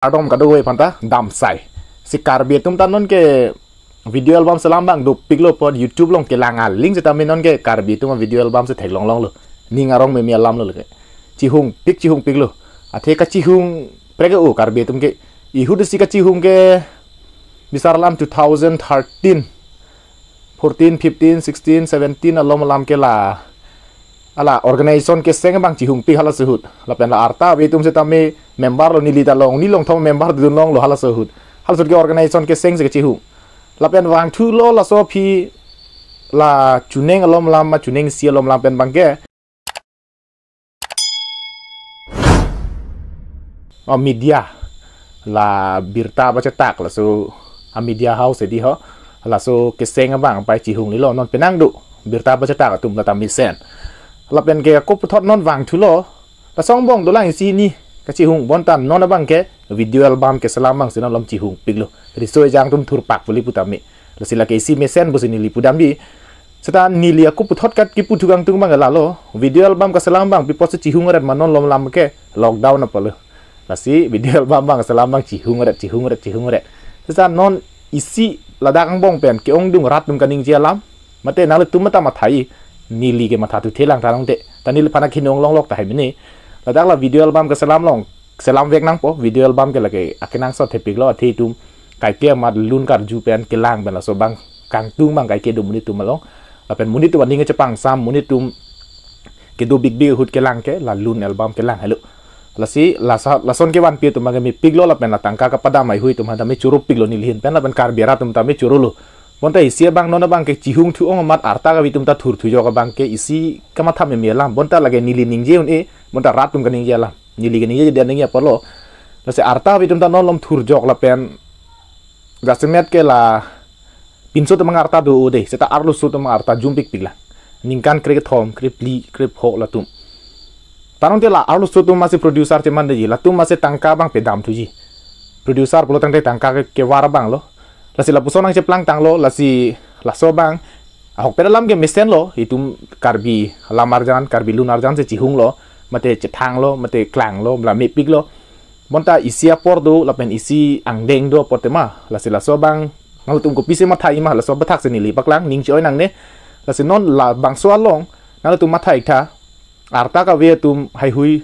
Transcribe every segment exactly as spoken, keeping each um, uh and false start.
kardom kadokave aphanta damsai. Si Karbi atum ta non ke video album selam abang dopiklo pon YouTube along kelang aling sitame non ke Karbi atum video album si theklong longlo. Ning arong meme alam lo ke. Chihungpik chihungpiklo. Athe kachihungprek o Karbi atum ke. Ihut si kachihung ke bisar alam two thousand thirteen, fourteen, fifteen, sixteen, seventeen alom alam ke la, ala organization keseng abang chihungpik halaso ahut. Lapen la arta ave atum sitame member lo, neli ta long, ni long thom member dun longlo halaso ahut. Halaso ahut ke organization keseng si kachihung. Lapen vangthulo laso aphi la chuneng alom alam ma chuneng isi alom alam pen abang ke a media, la birta pachetak, laso a media house edi ho, laso keseng abang pai chihunglelo, non penang do birta pachetak atum lata mesen. Lapen ke ako puthot non vangthulo, laso angbong dolang isi ni kachihung, bonta non abang ke video album keselam abang si non lom chihungpiklo. Riso ejang atum thurpak puli putame. Lasi lake isi mesen pusi neli pudamji. Seta neli ako puthot kat kipu thukang tung abang lalo. Video album keselam abang pi apotsi chihung ret ma non alom alam ke lockdown apotlo. Lasi video album abang keselam abang chihung ret, chihung ret, chihung ret. Seta non isi ladak angbong pen ke-ongdung rat atum kaningje alam. Mate nanglitum mata mathai, neli ke matha tuthe lang tha longte. Ta neliphan akhinong longlok tahai mene. Ladak la video album keselam along selam vek nangpo, video album ke lake akenangsot thepiklo, athe itum kaike amat lun karju pen kelang pen laso abang kangtung abang kaike do monit atum along. Lapen monit atum aning chepangsam, monit atum kedo big big ahut kelang ke la lun album kelang helo. Lasi lasa, lason kevanpi atum abang ke mepiklo, lapen la tangka kapadam haihui atum aphan tame chorupiklo neli ahin pen, lapen Karbi arat atum tame chorolo. Bonta isi abang non abang ke chihungthu ong amat arta kave atum ta thurthujok abang ke isi kamatha meme alam. Bonta lake neli ningje un-e, bonta rat atum kaningje alam. Neli kaningje dia ningje apotlo. Lasi arta kave atum ta non lom thurjok lapen jasemet ke la pinso atum abang arta do-o de, seta arloso atum abang arta jumpikpik la. Ningkan krekethom, krephli, krephongo latum. Tanong te la arloso atum masi producer cheman deji, latum masi tangka abang pedam thuji. Producer pulo tangte tangka ke, kevar abang lo. Lasi lapuson nangcheplang tanglo, lasi laso abang ahokpet alam ke mesenlo, itum Karbi lam arjan, Karbi lun arjan si chihunglo, mate chethanglo, mate klanglo, la mepiklo. Bonta isi apor do, lapen isi angdeng do apot tema. Lasi laso abang, nanglitum kopisi mathai ma, laso aphuthak si neli paklang, ning che-oi nangne. Lasi non labangso along, nanglitum mathai tha, arta kave atum haihui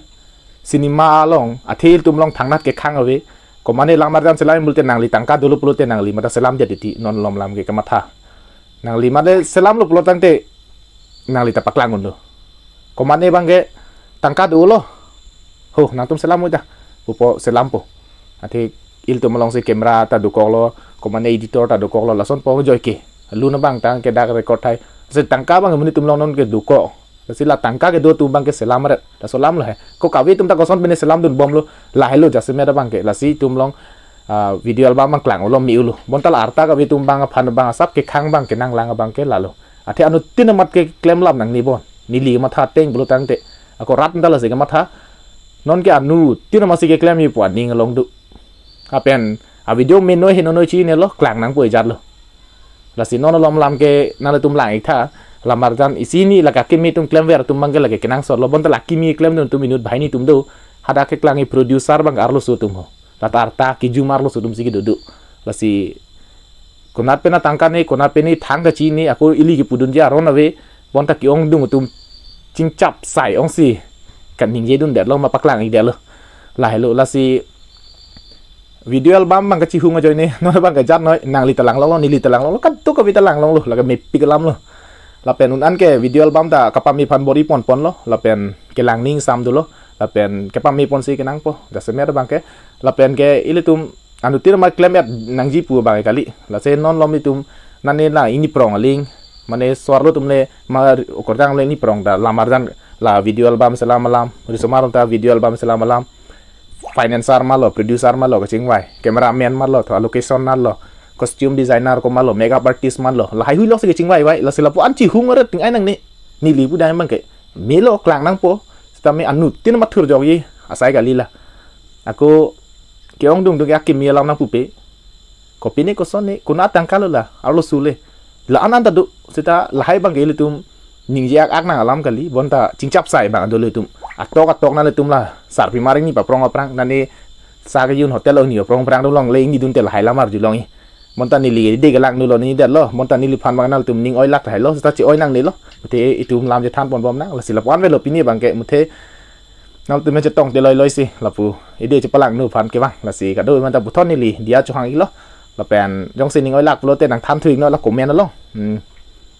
cinema along, athe ilitum along thangnat kekhang ave. Komane lam arjan selam pulote nangli tangka dolo pulote nangli mate selamdet titi, non alom alam ke kamatha. Nangli mate selamlo pulo tangte nangli ta paklang unlo. Komane abang ke tangka dolo. Ho, nangtum selam uita. Pupo selampo. Athe ilitum along si camera ta dokoklo, komane editor ta dokoklo, lasonpo joike. Lun abang tang ke dak record hai. Si tangka abang monit atum along non ke dokok. Lasi la tangka kedo atum abang ke selam ret. Laso alam lo he. Ko kave atum ta koson pine selamdunbomlo. Lahelo jasemet abang ke. Lasi itum along, ah, video album abang klang-olo, me-olo. Bonta la arta kave atum abang aphan abang asap kekhang abang kenanglang abang ke lalo. Athe anuttin amat keklem alam nangne bon. Neli matha ateng pulo tangte. Ako rat atum ta lasi kematha. Non ke anuttin amat si keklem ipu aning along do. Lapen a video me noi he no noi chinilo, klang nangpo ejatlo. Lasi non alom alam ke nanglitum lang-ik tha, lam arjan isi ni lake akimi atum klemver atum abang ke lake kenangsotlo, bonta la akimi klemdun atum inut banghini atum do, hadak keklangji producer abang arloso atum ho. Lata arta kejum arloso atum si kedo do. Lasi konat pen atangka ne, konat pen ne thang kachi ne, ako ili kepudunji aron ave, bonta ke-ongdung atum chingchap sai ongsi kaningjedundetlo ma paklang-ikdetlo. Lahelo, lasi video album abang kachihung ajoine, non abang ke jat noi, nangli ta langlonglo, neli ta langlonglo, kadokave ta langlonglo, lake mepik alam lo. Lapen un-an ke video album ta kapame aphan bor-i ponponlo, lapen kelang ning sam dolo, lapen kepame ponsi kenangpo, jasemet abang ke, lapen ke ilitum anuttin amat klem-et nangji pu abang ke kali, lasi non alom itum nane la ingni prong aling, mane so-arlo atum le ma okorjang le ingni prong ta lam arjan la video album selam alam, risomar ta video album selam alam, financer ma lo, producer ma lo kachingvai, cameraman ma lo, tho location ma lo, costume designer ko ma lo, makeup artist ma lo, lahaihui lok si kachingvai vai, lasi lapu-an chihung aret ting ai nangne, neli pudam abang ke, melo klang nangpo, sitame anuttin amat thurjokji asai kali la. Ako ke-ongdung atum ke akimi alam nangpupe. Kopine kosonne, konat atangka lo la, arloso le. La an-an ta do, seta lahai abang ke ilitum ningje ak-ak nang alam kali, bonta chingchap sai abang dolo itum. Atok atok nanglitum la sarpimar ingni paprong aphrang, nane sa kejun hotel lo ni, prong prang dolo, le ingni dun te lahai lam arjulongji. Bonta neli ide kelangdunlo ni detlo, bonta neliphan bang nangtum ning oilak tahai lo, seta che-oi nangnelo. Te itum lam chethan ponbom nang, lasi lapu-an avelo pini abangke muthe. Nangtum chetong te loiloi si, lapu ide chepalangdun aphan ke bang, lasi kadokave aphanta puthot neli diya chohang-iklo. Lapen jongsi ning oilak pulote nangthan thu-iknon la comment along. Hmm.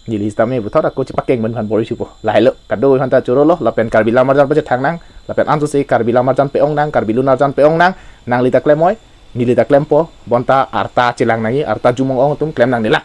Neli sitame puthot ako chepakeng pen phan bor-isupo. Lahai lo, kadokave aphanta choro lo, lapen Karbi Lammarjan pachethang nang, lapen ansose Karbi Lammarjan pe-ong nang, Karbi Lunarjan pe-ong nang, nangli ta klem oi, neli ta klempo, bonta arta chelang nangji, arta jumong ong atum klem nangnelang.